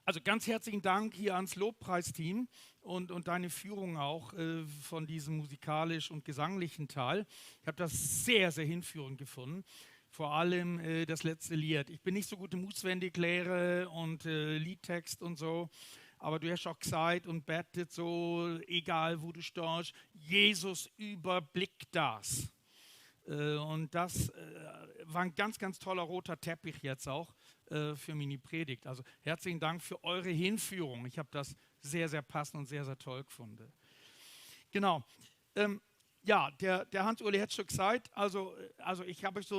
Also ganz herzlichen Dank hier ans Lobpreisteam und deine Führung auch von diesem musikalisch und gesanglichen Teil. Ich habe das sehr, sehr hinführend gefunden. Vor allem das letzte Lied. Ich bin nicht so gut im Auswendiglehre und Liedtext und so, aber du hast auch gesagt und betet so, egal wo du stehst, Jesus überblickt das. Und das war ein ganz, ganz toller roter Teppich jetzt auch für meine Predigt. Also herzlichen Dank für eure Hinführung. Ich habe das sehr, sehr passend und sehr, sehr toll gefunden. Genau. Ja, der Hans-Uli hat schon gesagt, also ich habe euch so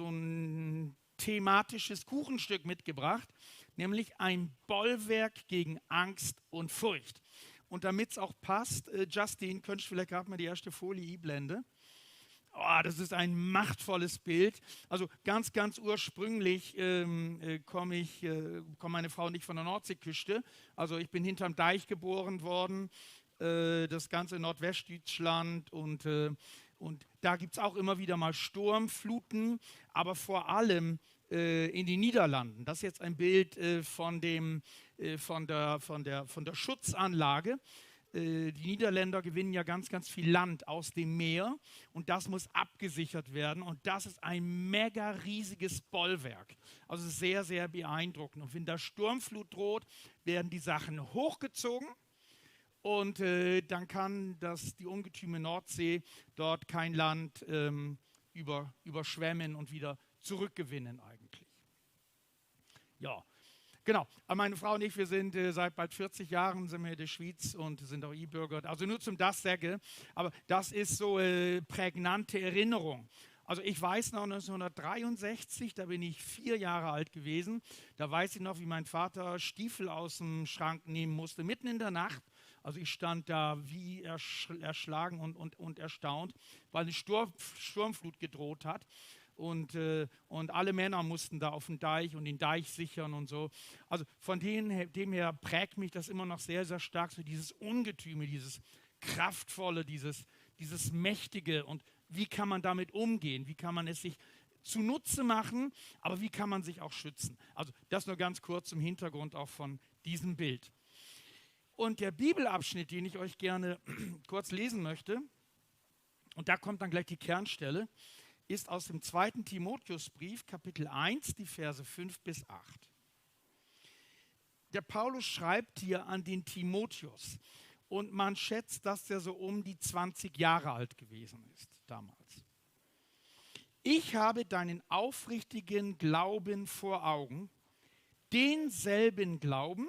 ein thematisches Kuchenstück mitgebracht, nämlich ein Bollwerk gegen Angst und Furcht. Und damit es auch passt, Justin, könntest du vielleicht gerade mal die erste Folie einblenden? Oh, das ist ein machtvolles Bild. Also ganz, ganz ursprünglich kommt meine Frau nicht von der Nordseeküste. Also ich bin hinterm Deich geboren worden, das ganze Nordwestdeutschland und da gibt es auch immer wieder mal Sturmfluten, aber vor allem in den Niederlanden. Das ist jetzt ein Bild von der Schutzanlage. Die Niederländer gewinnen ja ganz, ganz viel Land aus dem Meer und das muss abgesichert werden und das ist ein mega riesiges Bollwerk. Also sehr, sehr beeindruckend. Und wenn da Sturmflut droht, werden die Sachen hochgezogen und dann kann die ungetüme Nordsee dort kein Land überschwemmen und wieder zurückgewinnen eigentlich. Ja. Genau, aber meine Frau und ich, wir sind seit bald 40 Jahren sind wir in der Schweiz und sind auch E-Bürger. Also nur zum das sagen, aber das ist so prägnante Erinnerung. Also ich weiß noch 1963, da bin ich 4 Jahre alt gewesen, da weiß ich noch, wie mein Vater Stiefel aus dem Schrank nehmen musste, mitten in der Nacht. Also ich stand da wie erschlagen und erstaunt, weil eine Sturmflut gedroht hat. Und alle Männer mussten da auf den Deich und den Deich sichern und so. Also von dem her prägt mich das immer noch sehr, sehr stark, so dieses Ungetüme, dieses Kraftvolle, dieses Mächtige und wie kann man damit umgehen, wie kann man es sich zunutze machen, aber wie kann man sich auch schützen. Also das nur ganz kurz zum Hintergrund auch von diesem Bild. Und der Bibelabschnitt, den ich euch gerne kurz lesen möchte, und da kommt dann gleich die Kernstelle, ist aus dem 2. Timotheusbrief, Kapitel 1, die Verse 5 bis 8. Der Paulus schreibt hier an den Timotheus und man schätzt, dass er so um die 20 Jahre alt gewesen ist damals. Ich habe deinen aufrichtigen Glauben vor Augen, denselben Glauben,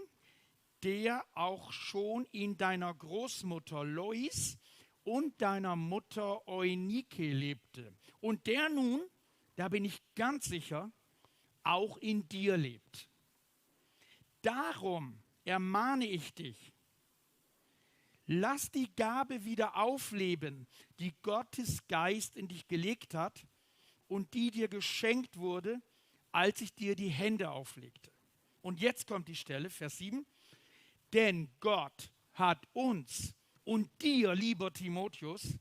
der auch schon in deiner Großmutter Lois und deiner Mutter Eunike lebte. Und der nun, da bin ich ganz sicher, auch in dir lebt. Darum ermahne ich dich, lass die Gabe wieder aufleben, die Gottes Geist in dich gelegt hat und die dir geschenkt wurde, als ich dir die Hände auflegte. Und jetzt kommt die Stelle, Vers 7. Denn Gott hat uns und dir, lieber Timotheus,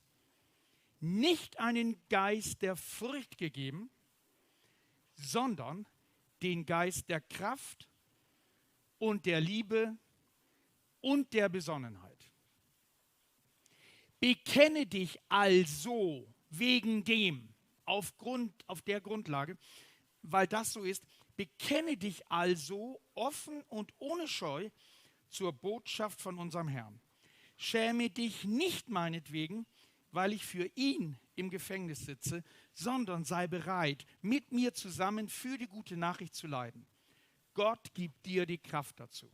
nicht einen Geist der Furcht gegeben, sondern den Geist der Kraft und der Liebe und der Besonnenheit. Bekenne dich also wegen dem, auf der Grundlage, weil das so ist, bekenne dich also offen und ohne Scheu zur Botschaft von unserem Herrn. Schäme dich nicht meinetwegen, weil ich für ihn im Gefängnis sitze, sondern sei bereit, mit mir zusammen für die gute Nachricht zu leiden. Gott gibt dir die Kraft dazu.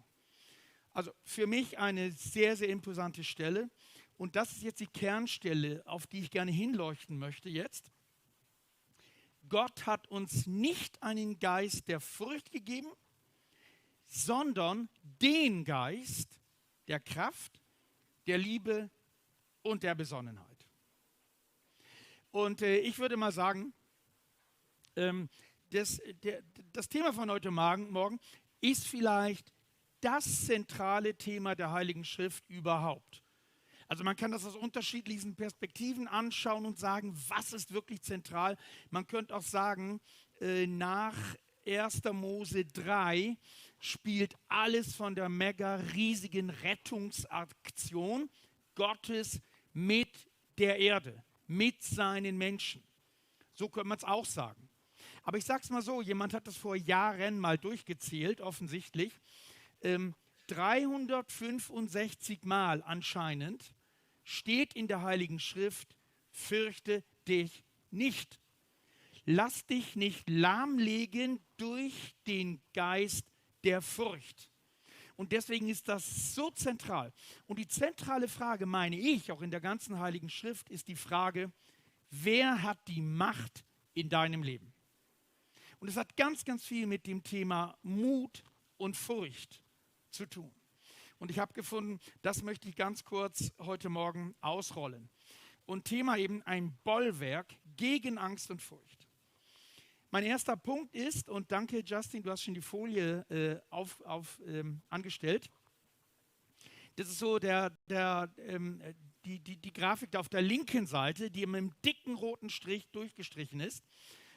Also für mich eine sehr, sehr imposante Stelle. Und das ist jetzt die Kernstelle, auf die ich gerne hinleuchten möchte jetzt. Gott hat uns nicht einen Geist der Furcht gegeben, sondern den Geist der Kraft, der Liebe und der Besonnenheit. Und ich würde mal sagen, das Thema von heute Morgen ist vielleicht das zentrale Thema der Heiligen Schrift überhaupt. Also man kann das aus unterschiedlichen Perspektiven anschauen und sagen, was ist wirklich zentral. Man könnte auch sagen, nach 1. Mose 3 spielt alles von der mega riesigen Rettungsaktion Gottes mit der Erde, mit seinen Menschen. So könnte man es auch sagen. Aber ich sage es mal so, jemand hat das vor Jahren mal durchgezählt, offensichtlich. 365 Mal anscheinend steht in der Heiligen Schrift, fürchte dich nicht. Lass dich nicht lahmlegen durch den Geist der Furcht. Und deswegen ist das so zentral. Und die zentrale Frage, meine ich, auch in der ganzen Heiligen Schrift, ist die Frage, wer hat die Macht in deinem Leben? Und es hat ganz, ganz viel mit dem Thema Mut und Furcht zu tun. Und ich habe gefunden, das möchte ich ganz kurz heute Morgen ausrollen. Und Thema eben ein Bollwerk gegen Angst und Furcht. Mein erster Punkt ist, und danke Justin, du hast schon die Folie angestellt. Das ist so die Grafik da auf der linken Seite, die mit einem dicken roten Strich durchgestrichen ist.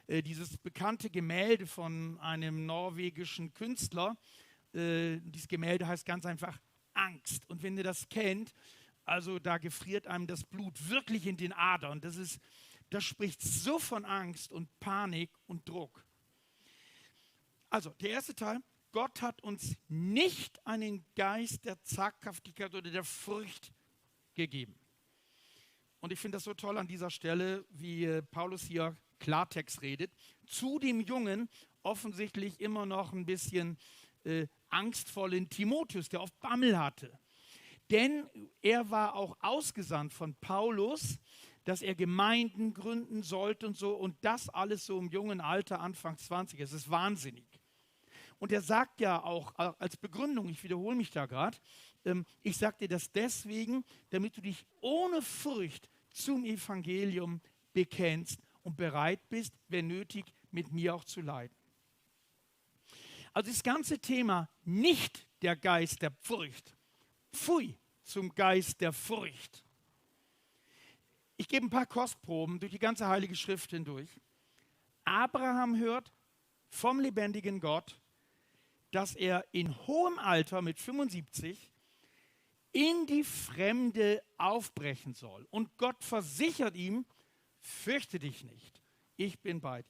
Dieses bekannte Gemälde von einem norwegischen Künstler. Dieses Gemälde heißt ganz einfach Angst. Und wenn ihr das kennt, also da gefriert einem das Blut wirklich in den Adern. Das spricht so von Angst und Panik und Druck. Also der erste Teil, Gott hat uns nicht einen Geist der Zaghaftigkeit oder der Furcht gegeben. Und ich finde das so toll an dieser Stelle, wie Paulus hier Klartext redet. Zu dem Jungen offensichtlich immer noch ein bisschen angstvollen Timotheus, der oft Bammel hatte. Denn er war auch ausgesandt von Paulus, dass er Gemeinden gründen sollte und so. Und das alles so im jungen Alter, Anfang 20. Es ist wahnsinnig. Und er sagt ja auch als Begründung, ich wiederhole mich da gerade, ich sage dir das deswegen, damit du dich ohne Furcht zum Evangelium bekennst und bereit bist, wenn nötig, mit mir auch zu leiden. Also das ganze Thema nicht der Geist der Furcht. Pfui zum Geist der Furcht. Ich gebe ein paar Kostproben durch die ganze Heilige Schrift hindurch. Abraham hört vom lebendigen Gott, dass er in hohem Alter mit 75 in die Fremde aufbrechen soll. Und Gott versichert ihm, fürchte dich nicht, ich bin bei dir.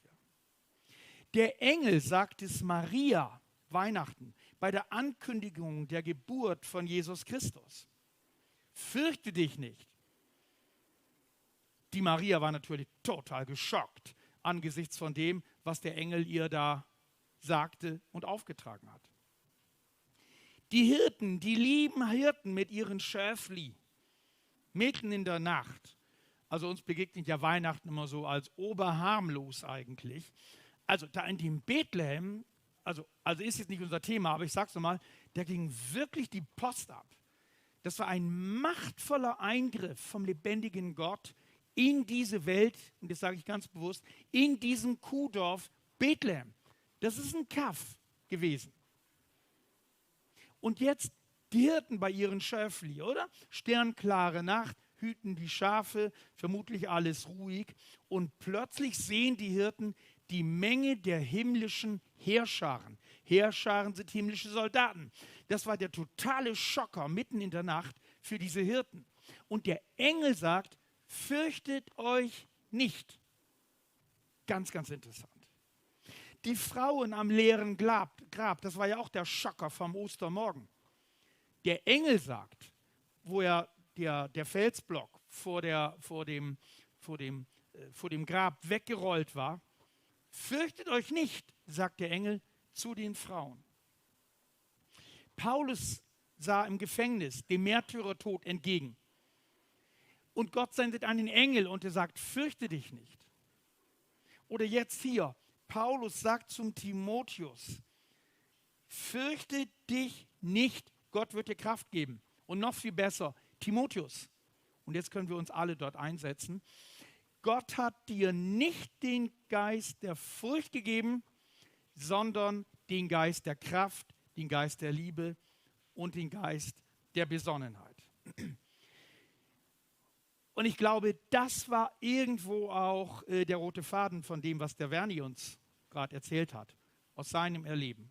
Der Engel sagt es Maria, Weihnachten, bei der Ankündigung der Geburt von Jesus Christus. Fürchte dich nicht. Die Maria war natürlich total geschockt angesichts von dem, was der Engel ihr da sagte und aufgetragen hat. Die Hirten, die lieben Hirten mit ihren Schäfli, mitten in der Nacht. Also uns begegnet ja Weihnachten immer so als oberharmlos eigentlich. Also da in dem Bethlehem, also ist jetzt nicht unser Thema, aber ich sage es nochmal, da ging wirklich die Post ab. Das war ein machtvoller Eingriff vom lebendigen Gott in diese Welt, und das sage ich ganz bewusst, in diesem Kuhdorf Bethlehem. Das ist ein Kaff gewesen. Und jetzt die Hirten bei ihren Schäfli, oder? Sternklare Nacht, hüten die Schafe, vermutlich alles ruhig. Und plötzlich sehen die Hirten die Menge der himmlischen Heerscharen. Heerscharen sind himmlische Soldaten. Das war der totale Schocker mitten in der Nacht für diese Hirten. Und der Engel sagt, fürchtet euch nicht. Ganz, ganz interessant. Die Frauen am leeren Grab, das war ja auch der Schocker vom Ostermorgen. Der Engel sagt, wo der Felsblock vor dem Grab weggerollt war, fürchtet euch nicht, sagt der Engel zu den Frauen. Paulus sah im Gefängnis dem Märtyrertod entgegen. Und Gott sendet einen Engel und er sagt, fürchte dich nicht. Oder jetzt hier, Paulus sagt zum Timotheus, fürchte dich nicht, Gott wird dir Kraft geben. Und noch viel besser, Timotheus, und jetzt können wir uns alle dort einsetzen, Gott hat dir nicht den Geist der Furcht gegeben, sondern den Geist der Kraft, den Geist der Liebe und den Geist der Besonnenheit. Und ich glaube, das war irgendwo auch der rote Faden von dem, was der Verni uns gerade erzählt hat. aus seinem Erleben.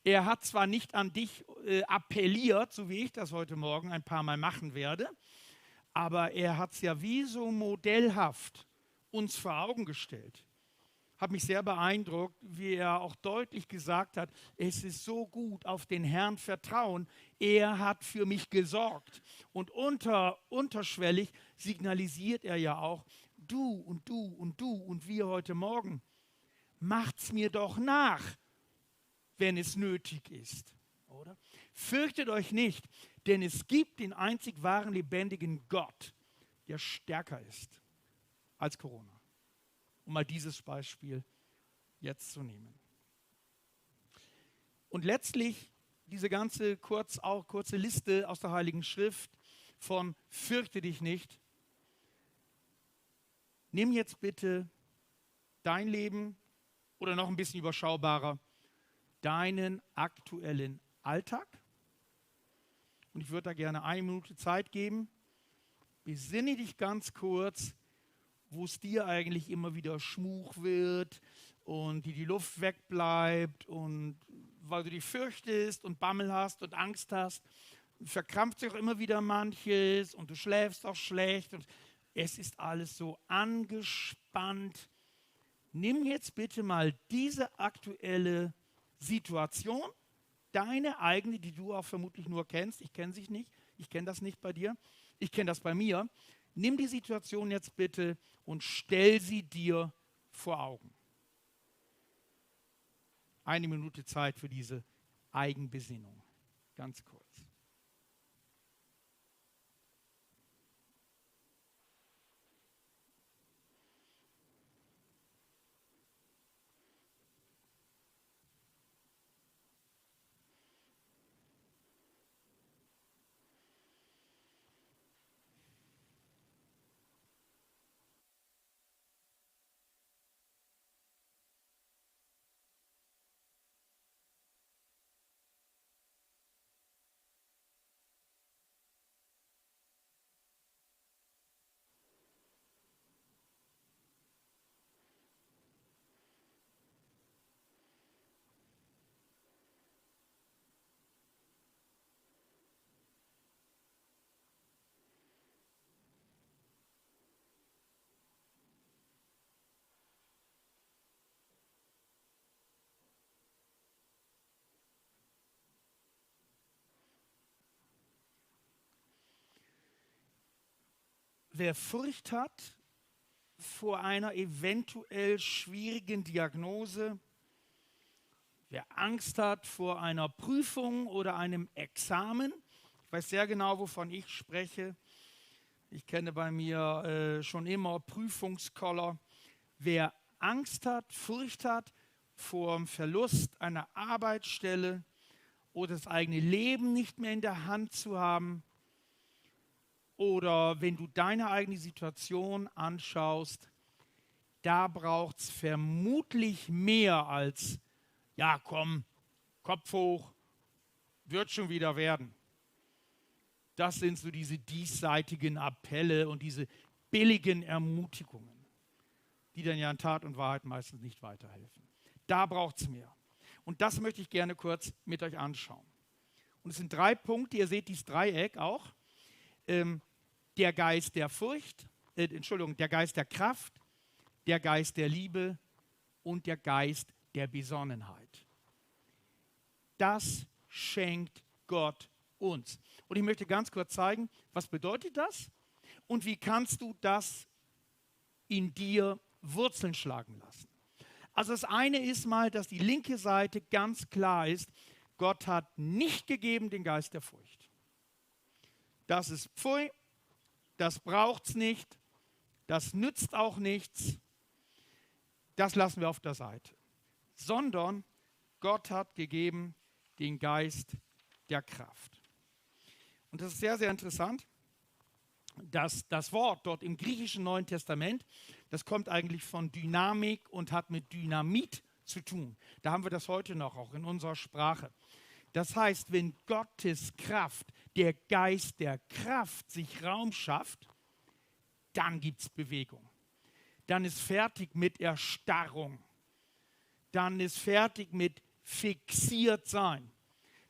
Er hat zwar nicht an dich appelliert, so wie ich das heute Morgen ein paar Mal machen werde, aber er hat es ja wie so modellhaft uns vor Augen gestellt. Hat mich sehr beeindruckt, wie er auch deutlich gesagt hat, es ist so gut, auf den Herrn vertrauen. Er hat für mich gesorgt. Und unterschwellig signalisiert er ja auch, du und du und du und wir heute Morgen, macht's mir doch nach, wenn es nötig ist. Oder? Fürchtet euch nicht, denn es gibt den einzig wahren, lebendigen Gott, der stärker ist als Corona. Um mal dieses Beispiel jetzt zu nehmen. Und letztlich diese ganze kurze Liste aus der Heiligen Schrift von fürchte dich nicht. Nimm jetzt bitte dein Leben oder noch ein bisschen überschaubarer, deinen aktuellen Alltag. Und ich würde da gerne 1 Minute Zeit geben. Besinne dich ganz kurz, wo es dir eigentlich immer wieder schmuch wird und die Luft wegbleibt und weil du dich fürchtest und Bammel hast und Angst hast, verkrampft sich auch immer wieder manches und du schläfst auch schlecht und es ist alles so angespannt. Nimm jetzt bitte mal diese aktuelle Situation, deine eigene, die du auch vermutlich nur kennst. Ich kenne das nicht bei dir, ich kenne das bei mir. Nimm die Situation jetzt bitte und stell sie dir vor Augen. 1 Minute Zeit für diese Eigenbesinnung. Ganz kurz. Wer Furcht hat vor einer eventuell schwierigen Diagnose, wer Angst hat vor einer Prüfung oder einem Examen, ich weiß sehr genau, wovon ich spreche. Ich kenne bei mir schon immer Prüfungskoller. Wer Angst hat, Furcht hat vor dem Verlust einer Arbeitsstelle oder das eigene Leben nicht mehr in der Hand zu haben, oder wenn du deine eigene Situation anschaust, da braucht es vermutlich mehr als, ja komm, Kopf hoch, wird schon wieder werden. Das sind so diese diesseitigen Appelle und diese billigen Ermutigungen, die dann ja in Tat und Wahrheit meistens nicht weiterhelfen. Da braucht es mehr. Und das möchte ich gerne kurz mit euch anschauen. Und es sind 3 Punkte, ihr seht dieses Dreieck auch. Der Geist der Furcht, der Geist der Kraft, der Geist der Liebe und der Geist der Besonnenheit. Das schenkt Gott uns. Und ich möchte ganz kurz zeigen, was bedeutet das und wie kannst du das in dir Wurzeln schlagen lassen. Also das eine ist mal, dass die linke Seite ganz klar ist, Gott hat nicht gegeben den Geist der Furcht. Das ist Pfui, das braucht es nicht, das nützt auch nichts, das lassen wir auf der Seite. Sondern Gott hat gegeben den Geist der Kraft. Und das ist sehr, sehr interessant, dass das Wort dort im griechischen Neuen Testament, das kommt eigentlich von Dynamik und hat mit Dynamit zu tun. Da haben wir das heute noch, auch in unserer Sprache. Das heißt, wenn Gottes Kraft, der Geist der Kraft, sich Raum schafft, dann gibt es Bewegung. Dann ist fertig mit Erstarrung. dann ist fertig mit fixiert sein.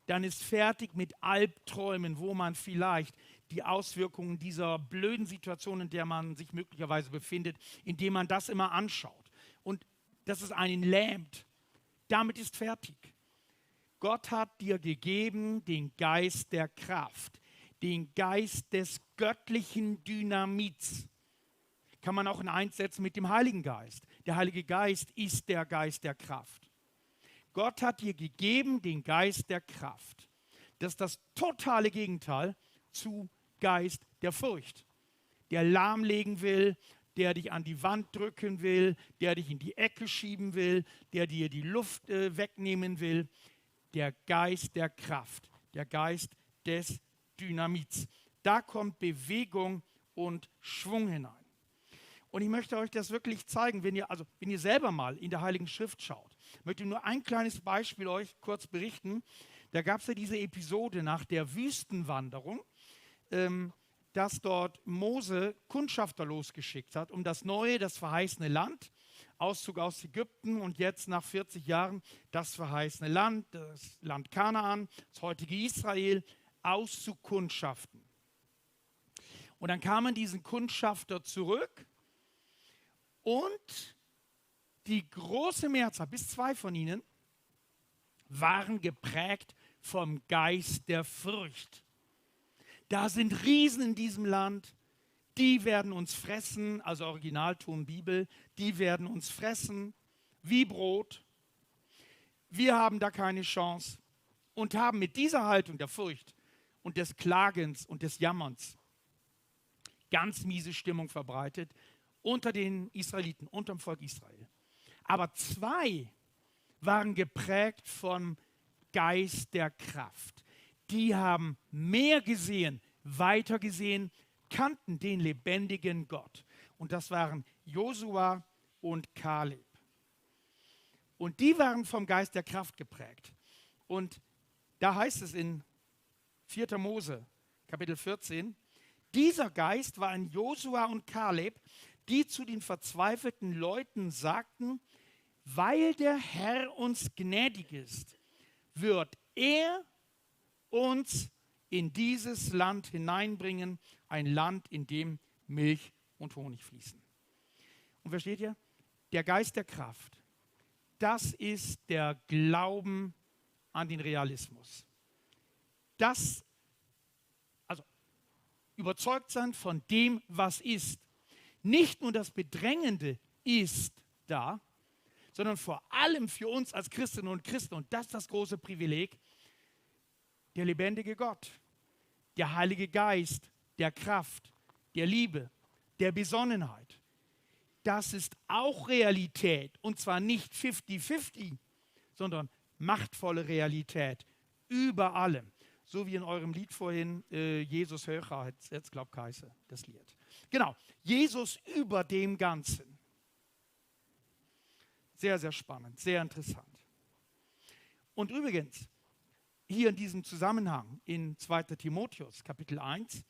Dann ist fertig mit Albträumen, wo man vielleicht die Auswirkungen dieser blöden Situation, in der man sich möglicherweise befindet, indem man das immer anschaut. Und dass es einen lähmt. Damit ist fertig. Gott hat dir gegeben den Geist der Kraft, den Geist des göttlichen Dynamits. Kann man auch in eins setzen mit dem Heiligen Geist. Der Heilige Geist ist der Geist der Kraft. Gott hat dir gegeben den Geist der Kraft. Das ist das totale Gegenteil zu Geist der Furcht, der lahmlegen will, der dich an die Wand drücken will, der dich in die Ecke schieben will, der dir die Luft wegnehmen will. Der Geist der Kraft, der Geist des Dynamits. Da kommt Bewegung und Schwung hinein. Und ich möchte euch das wirklich zeigen, wenn ihr selber mal in der Heiligen Schrift schaut. Ich möchte nur ein kleines Beispiel euch kurz berichten. Da gab es ja diese Episode nach der Wüstenwanderung, dass dort Mose Kundschafter losgeschickt hat, um das neue, das verheißene Land, Auszug aus Ägypten und jetzt nach 40 Jahren das verheißene Land, das Land Kanaan, das heutige Israel, auszukundschaften. Und dann kamen diesen Kundschafter zurück und die große Mehrzahl, bis 2 von ihnen, waren geprägt vom Geist der Furcht. Da sind Riesen in diesem Land, die werden uns fressen, also Originalton Bibel, die werden uns fressen wie Brot. Wir haben da keine Chance und haben mit dieser Haltung der Furcht und des Klagens und des Jammerns ganz miese Stimmung verbreitet unter den Israeliten, unter dem Volk Israel. Aber 2 waren geprägt vom Geist der Kraft. Die haben mehr gesehen, weiter gesehen, kannten den lebendigen Gott. Und das waren Josua und Kaleb. Und die waren vom Geist der Kraft geprägt. Und da heißt es in 4. Mose, Kapitel 14, dieser Geist war in Josua und Kaleb, die zu den verzweifelten Leuten sagten, weil der Herr uns gnädig ist, wird er uns in dieses Land hineinbringen, ein Land, in dem Milch und Honig fließen. Und versteht ihr? Der Geist der Kraft, das ist der Glauben an den Realismus. Das, also überzeugt sein von dem, was ist. Nicht nur das Bedrängende ist da, sondern vor allem für uns als Christinnen und Christen, und das ist das große Privileg, der lebendige Gott, der Heilige Geist, der Kraft, der Liebe, der Besonnenheit. Das ist auch Realität, und zwar nicht 50-50, sondern machtvolle Realität über allem. So wie in eurem Lied vorhin, Jesus höher, jetzt glaubt Kaiser, das Lied. Genau, Jesus über dem Ganzen. Sehr, sehr spannend, sehr interessant. Und übrigens, hier in diesem Zusammenhang in 2. Timotheus, Kapitel 1,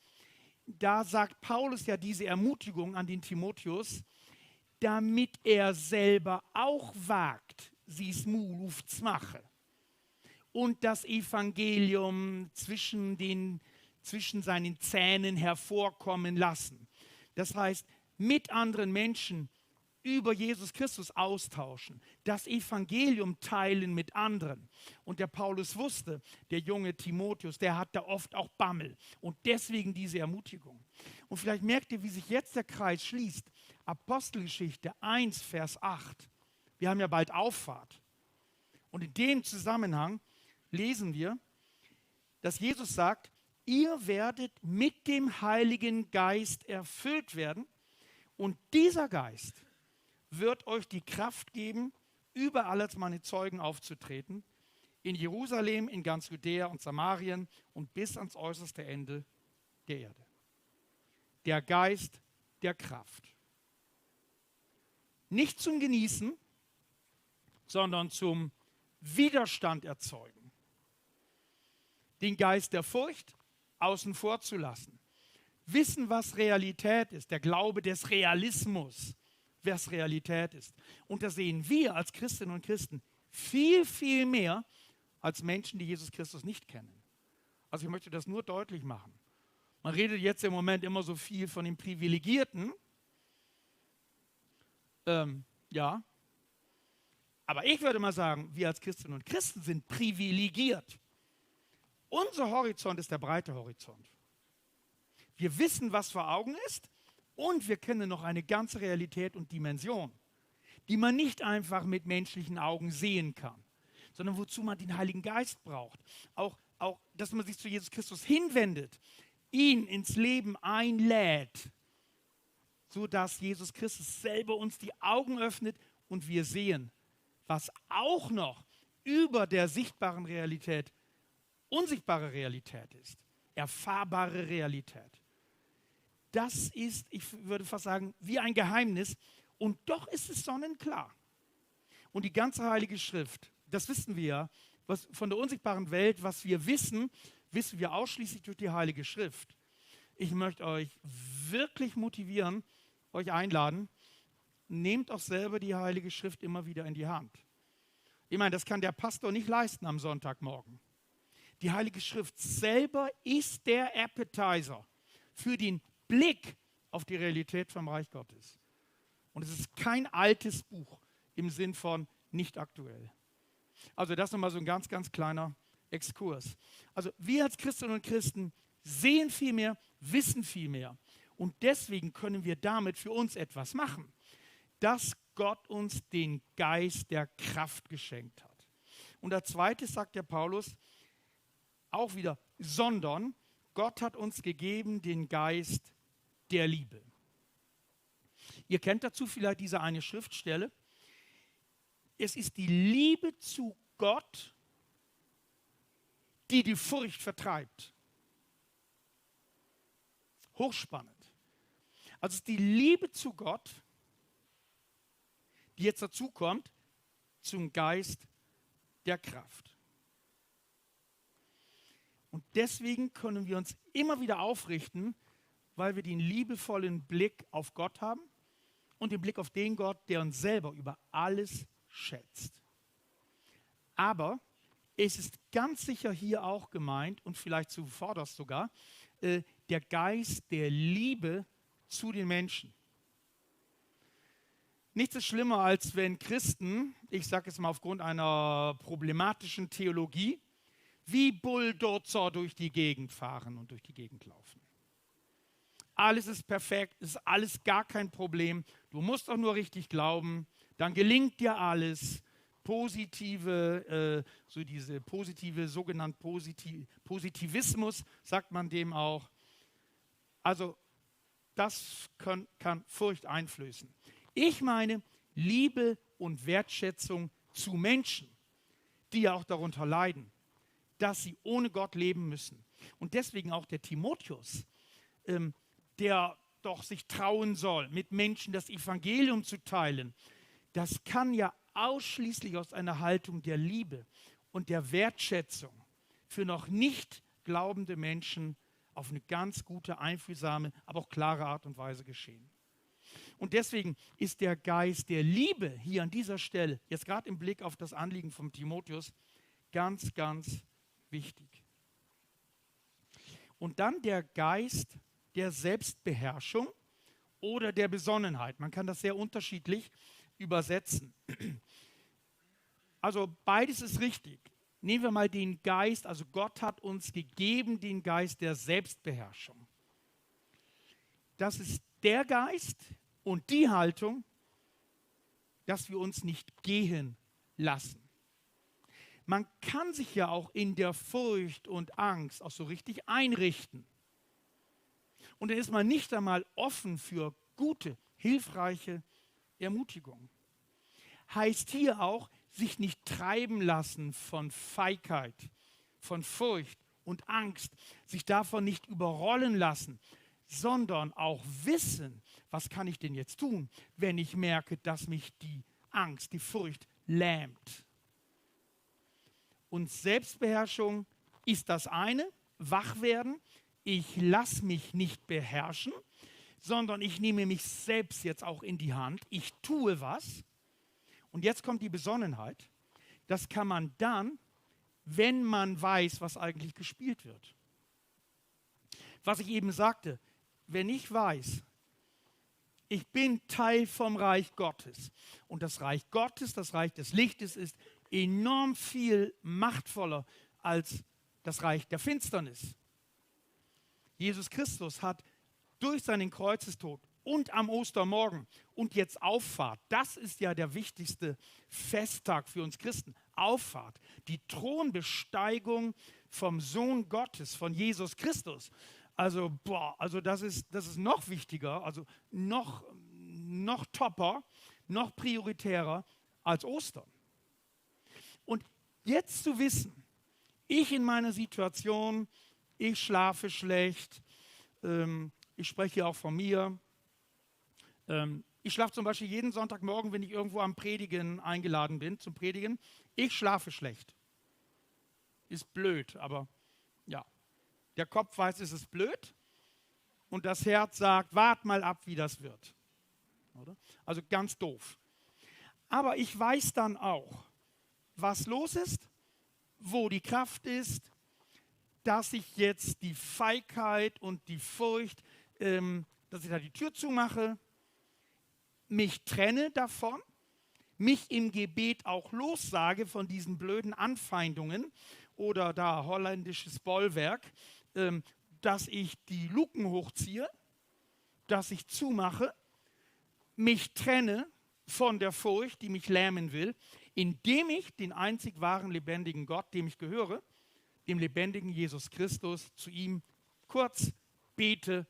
da sagt Paulus ja diese Ermutigung an den Timotheus, damit er selber auch wagt, sie's Muluf z'mache und das Evangelium zwischen seinen Zähnen hervorkommen lassen. Das heißt, mit anderen Menschen über Jesus Christus austauschen, das Evangelium teilen mit anderen. Und der Paulus wusste, der junge Timotheus, der hat da oft auch Bammel. Und deswegen diese Ermutigung. Und vielleicht merkt ihr, wie sich jetzt der Kreis schließt. Apostelgeschichte 1, Vers 8. Wir haben ja bald Auffahrt. Und in dem Zusammenhang lesen wir, dass Jesus sagt, ihr werdet mit dem Heiligen Geist erfüllt werden. Und dieser Geist wird euch die Kraft geben, überall als meine Zeugen aufzutreten, in Jerusalem, in ganz Judäa und Samarien und bis ans äußerste Ende der Erde. Der Geist der Kraft. Nicht zum Genießen, sondern zum Widerstand erzeugen. Den Geist der Furcht außen vor zu lassen. Wissen, was Realität ist, der Glaube des Realismus, was Realität ist. Und das sehen wir als Christinnen und Christen Viel, viel mehr als Menschen, die Jesus Christus nicht kennen. Also ich möchte das nur deutlich machen. Man redet jetzt im Moment immer so viel von den Privilegierten. Ja. Aber ich würde mal sagen, wir als Christinnen und Christen sind privilegiert. Unser Horizont ist der breite Horizont. Wir wissen, was vor Augen ist und wir kennen noch eine ganze Realität und Dimension, die man nicht einfach mit menschlichen Augen sehen kann, sondern wozu man den Heiligen Geist braucht. Auch, dass man sich zu Jesus Christus hinwendet, ihn ins Leben einlädt, sodass Jesus Christus selber uns die Augen öffnet und wir sehen, was auch noch über der sichtbaren Realität unsichtbare Realität ist, erfahrbare Realität. Das ist, ich würde fast sagen, wie ein Geheimnis und doch ist es sonnenklar. Und die ganze Heilige Schrift, das wissen wir ja, was von der unsichtbaren Welt, was wir wissen, wissen wir ausschließlich durch die Heilige Schrift. Ich möchte euch wirklich motivieren, euch einladen, nehmt auch selber die Heilige Schrift immer wieder in die Hand. Ich meine, das kann der Pastor nicht leisten am Sonntagmorgen. Die Heilige Schrift selber ist der Appetizer für den Blick auf die Realität vom Reich Gottes. Und es ist kein altes Buch im Sinn von nicht aktuell. Also das nochmal so ein ganz, ganz kleiner Exkurs. Also wir als Christinnen und Christen sehen viel mehr, wissen viel mehr. Und deswegen können wir damit für uns etwas machen, dass Gott uns den Geist der Kraft geschenkt hat. Und als zweites sagt der Paulus auch wieder, sondern Gott hat uns gegeben den Geist der Liebe. Ihr kennt dazu vielleicht diese eine Schriftstelle. Es ist die Liebe zu Gott, die die Furcht vertreibt. Hochspannend. Also es ist die Liebe zu Gott, die jetzt dazu kommt, zum Geist der Kraft. Und deswegen können wir uns immer wieder aufrichten, weil wir den liebevollen Blick auf Gott haben und den Blick auf den Gott, der uns selber über alles schätzt. Aber es ist ganz sicher hier auch gemeint und vielleicht zuvorderst sogar der Geist der Liebe zu den Menschen. Nichts ist schlimmer, als wenn Christen, ich sage es mal aufgrund einer problematischen Theologie, wie Bulldozer durch die Gegend fahren und durch die Gegend laufen. Alles ist perfekt, ist alles gar kein Problem. Du musst doch nur richtig glauben, dann gelingt dir alles. Positive, so diese positive, sogenannte Positivismus, sagt man dem auch. Also das kann Furcht einflößen. Ich meine Liebe und Wertschätzung zu Menschen, die ja auch darunter leiden, dass sie ohne Gott leben müssen. Und deswegen auch der Timotheus, der doch sich trauen soll, mit Menschen das Evangelium zu teilen, das kann ja ausschließlich aus einer Haltung der Liebe und der Wertschätzung für noch nicht glaubende Menschen auf eine ganz gute, einfühlsame, aber auch klare Art und Weise geschehen. Und deswegen ist der Geist der Liebe hier an dieser Stelle, jetzt gerade im Blick auf das Anliegen von Timotheus, ganz, ganz wichtig. Und dann der Geist der Selbstbeherrschung oder der Besonnenheit. Man kann das sehr unterschiedlich übersetzen. Also beides ist richtig. Nehmen wir mal den Geist, also Gott hat uns gegeben den Geist der Selbstbeherrschung. Das ist der Geist und die Haltung, dass wir uns nicht gehen lassen. Man kann sich ja auch in der Furcht und Angst auch so richtig einrichten. Und dann ist man nicht einmal offen für gute, hilfreiche Ermutigung. Heißt hier auch, sich nicht treiben lassen von Feigheit, von Furcht und Angst, sich davon nicht überrollen lassen, sondern auch wissen, was kann ich denn jetzt tun, wenn ich merke, dass mich die Angst, die Furcht lähmt. Und Selbstbeherrschung ist das eine, wach werden. Ich lasse mich nicht beherrschen, sondern ich nehme mich selbst jetzt auch in die Hand. Ich tue was. Und jetzt kommt die Besonnenheit. das kann man dann, wenn man weiß, was eigentlich gespielt wird. Was ich eben sagte, wenn ich weiß, ich bin Teil vom Reich Gottes und das Reich Gottes, das Reich des Lichtes ist enorm viel machtvoller als das Reich der Finsternis. Jesus Christus hat durch seinen Kreuzestod und am Ostermorgen und jetzt Auffahrt, das ist ja der wichtigste Festtag für uns Christen, Auffahrt, die Thronbesteigung vom Sohn Gottes, von Jesus Christus. Also das ist noch wichtiger, also noch topper, noch prioritärer als Ostern. Und jetzt zu wissen, ich in meiner Situation, ich schlafe schlecht, ich spreche hier auch von mir, ich schlafe zum Beispiel jeden Sonntagmorgen, wenn ich irgendwo am Predigen eingeladen bin, zum Predigen, ich schlafe schlecht. Ist blöd, aber ja. Der Kopf weiß, es ist blöd und das Herz sagt, wart mal ab, wie das wird. Oder? Also ganz doof. Aber ich weiß dann auch, was los ist, wo die Kraft ist, dass ich jetzt die Feigheit und die Furcht, dass ich da die Tür zumache, mich trenne davon, mich im Gebet auch lossage von diesen blöden Anfeindungen oder da holländisches Bollwerk, dass ich die Luken hochziehe, dass ich zumache, mich trenne von der Furcht, die mich lähmen will, indem ich den einzig wahren, lebendigen Gott, dem ich gehöre, dem lebendigen Jesus Christus, zu ihm kurz bete.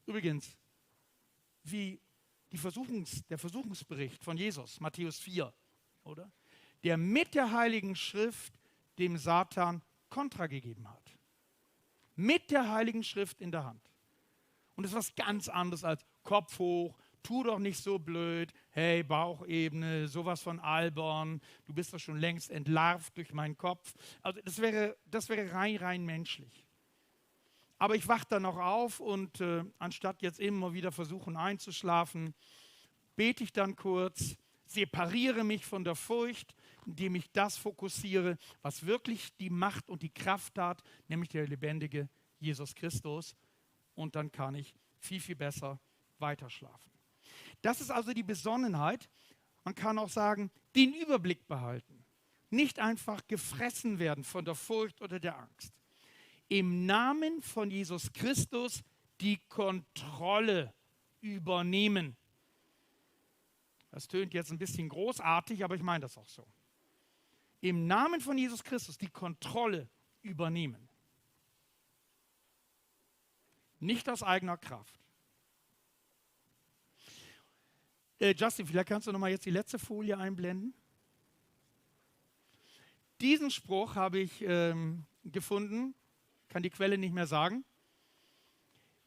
Übrigens, wie der Versuchungsbericht von Jesus, Matthäus 4, oder? Der mit der Heiligen Schrift dem Satan Kontra gegeben hat. Mit der Heiligen Schrift in der Hand. Und das ist was ganz anderes als Kopf hoch, tu doch nicht so blöd, hey, Bauchebene, sowas von albern, du bist doch schon längst entlarvt durch meinen Kopf. Also das wäre rein menschlich. Aber ich wache dann noch auf und anstatt jetzt immer wieder versuchen einzuschlafen, bete ich dann kurz, separiere mich von der Furcht, indem ich das fokussiere, was wirklich die Macht und die Kraft hat, nämlich der lebendige Jesus Christus. Und dann kann ich viel, viel besser weiterschlafen. Das ist also die Besonnenheit. Man kann auch sagen, den Überblick behalten. Nicht einfach gefressen werden von der Furcht oder der Angst. Im Namen von Jesus Christus die Kontrolle übernehmen. Das tönt jetzt ein bisschen großartig, aber ich meine das auch so. Im Namen von Jesus Christus die Kontrolle übernehmen. Nicht aus eigener Kraft. Justin, vielleicht kannst du noch mal jetzt die letzte Folie einblenden. Diesen Spruch habe ich gefunden, kann die Quelle nicht mehr sagen.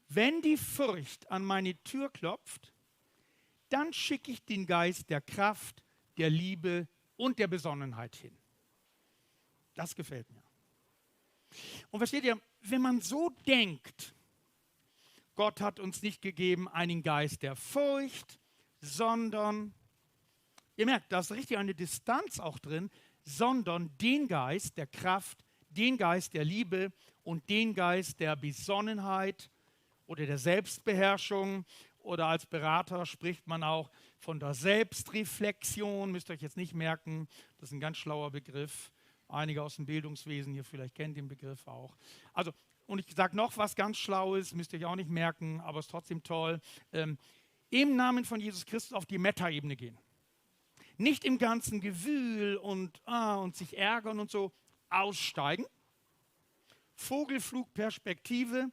Wenn die Furcht an meine Tür klopft, dann schicke ich den Geist der Kraft, der Liebe und der Besonnenheit hin. Das gefällt mir. Und versteht ihr, wenn man so denkt, Gott hat uns nicht gegeben einen Geist der Furcht, sondern, ihr merkt, da ist richtig eine Distanz auch drin, sondern den Geist der Kraft, den Geist der Liebe und den Geist der Besonnenheit oder der Selbstbeherrschung. Oder als Berater spricht man auch von der Selbstreflexion. Müsst ihr euch jetzt nicht merken, das ist ein ganz schlauer Begriff. Einige aus dem Bildungswesen hier vielleicht kennen den Begriff auch. Also, und ich sage noch was ganz Schlaues, müsst ihr euch auch nicht merken, aber ist trotzdem toll. Im Namen von Jesus Christus auf die Metaebene gehen. Nicht im ganzen Gewühl und sich ärgern und so aussteigen. Vogelflugperspektive,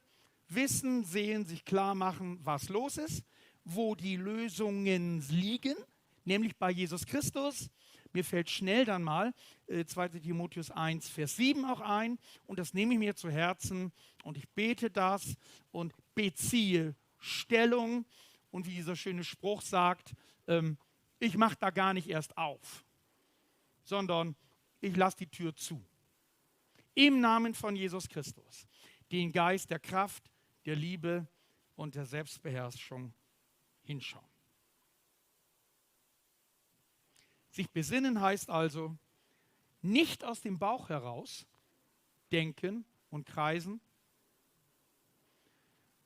wissen, sehen, sich klar machen, was los ist, wo die Lösungen liegen, nämlich bei Jesus Christus. Mir fällt schnell dann mal 2. Timotheus 1, Vers 7 auch ein und das nehme ich mir zu Herzen und ich bete das und beziehe Stellung und wie dieser schöne Spruch sagt, ich mache da gar nicht erst auf, sondern ich lasse die Tür zu. Im Namen von Jesus Christus, den Geist der Kraft, der Liebe und der Selbstbeherrschung hinschauen. Sich besinnen heißt also, nicht aus dem Bauch heraus denken und kreisen,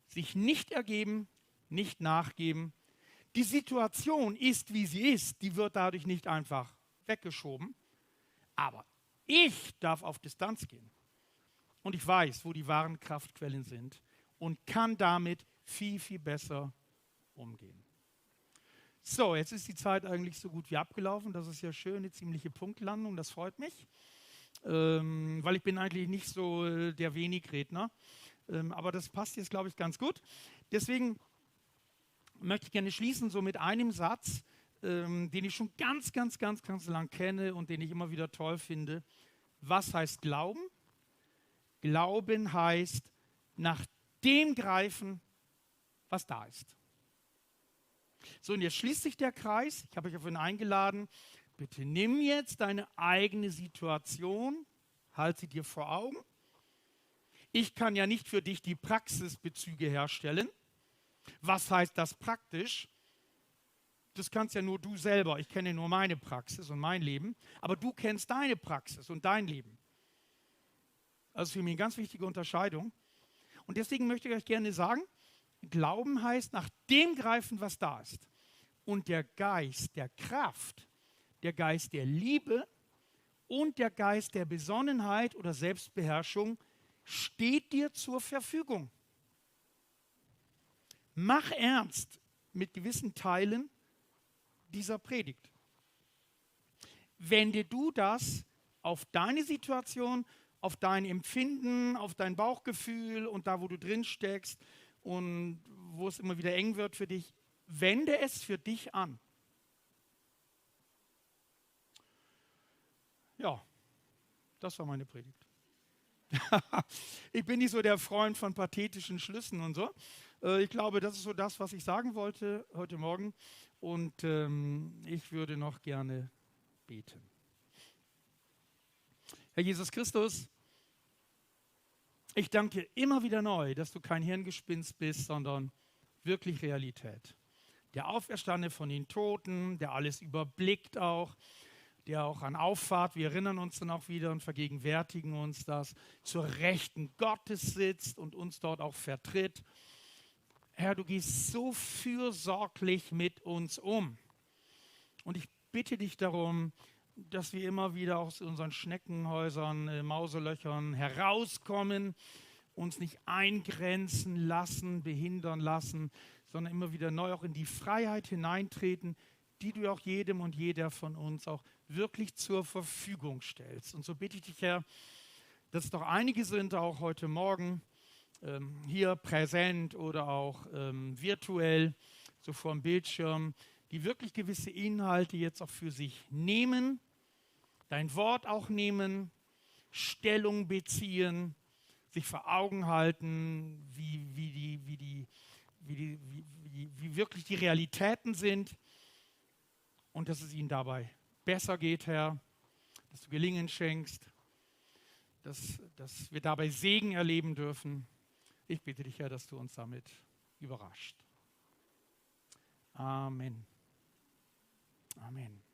sich nicht ergeben, nicht nachgeben. Die Situation ist, wie sie ist, die wird dadurch nicht einfach weggeschoben, aber ich darf auf Distanz gehen und ich weiß, wo die wahren Kraftquellen sind und kann damit viel, viel besser umgehen. So, jetzt ist die Zeit eigentlich so gut wie abgelaufen. Das ist ja schön, eine ziemliche Punktlandung, das freut mich, weil ich bin eigentlich nicht so der Wenigredner, aber das passt jetzt, glaube ich, ganz gut. Deswegen möchte ich gerne schließen so mit einem Satz, den ich schon ganz lang kenne und den ich immer wieder toll finde. Was heißt Glauben? Glauben heißt nach dem greifen, was da ist. So, und jetzt schließt sich der Kreis. Ich habe euch vorhin eingeladen. Bitte nimm jetzt deine eigene Situation, halt sie dir vor Augen. Ich kann ja nicht für dich die Praxisbezüge herstellen. Was heißt das praktisch? Das kannst ja nur du selber. Ich kenne nur meine Praxis und mein Leben. Aber du kennst deine Praxis und dein Leben. Also für mich eine ganz wichtige Unterscheidung. Und deswegen möchte ich euch gerne sagen, Glauben heißt nach dem greifen, was da ist. Und der Geist der Kraft, der Geist der Liebe und der Geist der Besonnenheit oder Selbstbeherrschung steht dir zur Verfügung. Mach ernst mit gewissen Teilen dieser Predigt. Wende du das auf deine Situation, auf dein Empfinden, auf dein Bauchgefühl und da, wo du drin steckst und wo es immer wieder eng wird für dich, wende es für dich an. Ja, das war meine Predigt. Ich bin nicht so der Freund von pathetischen Schlüssen und so. Ich glaube, das ist so das, was ich sagen wollte heute Morgen. Und ich würde noch gerne beten. Herr Jesus Christus, ich danke dir immer wieder neu, dass du kein Hirngespinst bist, sondern wirklich Realität. Der Auferstandene von den Toten, der alles überblickt auch, der auch an Auffahrt, wir erinnern uns dann auch wieder und vergegenwärtigen uns das, zur Rechten Gottes sitzt und uns dort auch vertritt. Herr, du gehst so fürsorglich mit uns um. Und ich bitte dich darum, dass wir immer wieder aus unseren Schneckenhäusern, Mauselöchern herauskommen, uns nicht eingrenzen lassen, behindern lassen, sondern immer wieder neu auch in die Freiheit hineintreten, die du auch jedem und jeder von uns auch wirklich zur Verfügung stellst. Und so bitte ich dich, Herr, dass es doch einige sind, auch heute Morgen, hier präsent oder auch virtuell, so vor dem Bildschirm, die wirklich gewisse Inhalte jetzt auch für sich nehmen, dein Wort auch nehmen, Stellung beziehen, sich vor Augen halten, wie wirklich die Realitäten sind und dass es ihnen dabei besser geht, Herr, dass du Gelingen schenkst, dass wir dabei Segen erleben dürfen. Ich bitte dich, Herr, dass du uns damit überrascht. Amen. Amen.